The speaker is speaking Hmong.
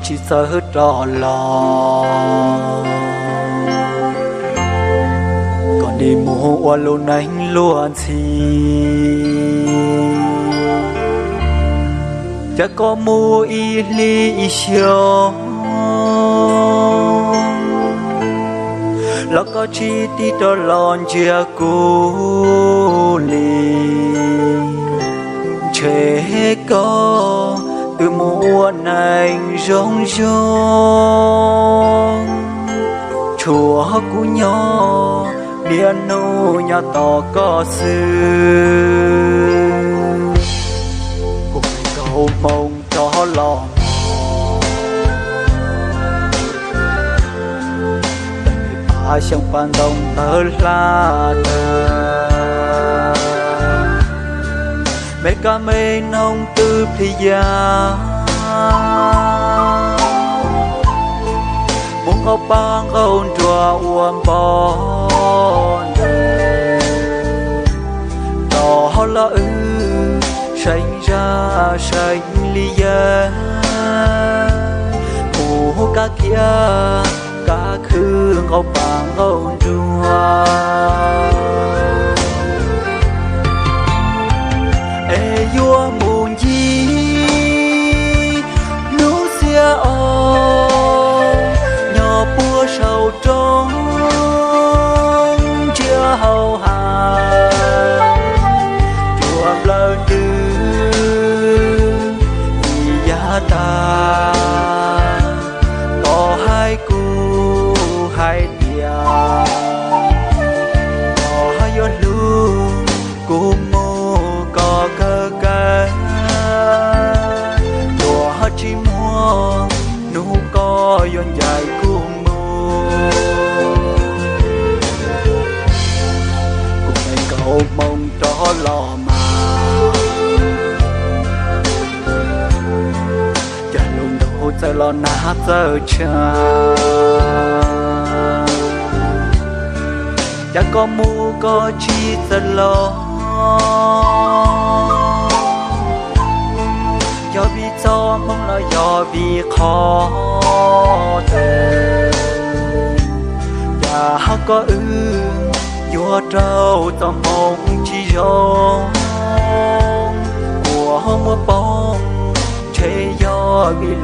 tsis txawj rov los, kom nim mus ua lub neej luag ntxhi. Cas koj mus ib hlis ib xyoos los koj tsis tig rov los ntsia kuv li. Ntshe koj twb mus ua neej zoo zoo, tshuav kuv nyob niaj hnub nyob tos koj xwb. Kuv nkaus hmoo rov los, pab xyoo pab ntoo tawv hla tawg, me kab me noog twb plig ya, mus nqaus paj nqaus nruas ua npo ntes, tos los wb seev zaj seev li yawg, mus kab kiab kab khw nqaus paj nqaus nruas. Es yuav mus ncig hnub xiab os, nyob puag saum roob ntsia hauv hav, cuag nplawg ntws ib yam tag. Koj hais kuv hais tias koj yuav hlub kuv mus kom kawg kawg, koj tsis muaj hnub koj yuav ncaim kuv mus. Kuv nkaus hmoo rov los mas, cas lub ntuj txawm los nag txawm tshav, cas koj mus koj tsis txawm los, yog vim txoj hmoo los yog vim qhov twg, cas koj wb yuav raug txoj hmoo tsis zoo, kua muab poob ntshe yog vim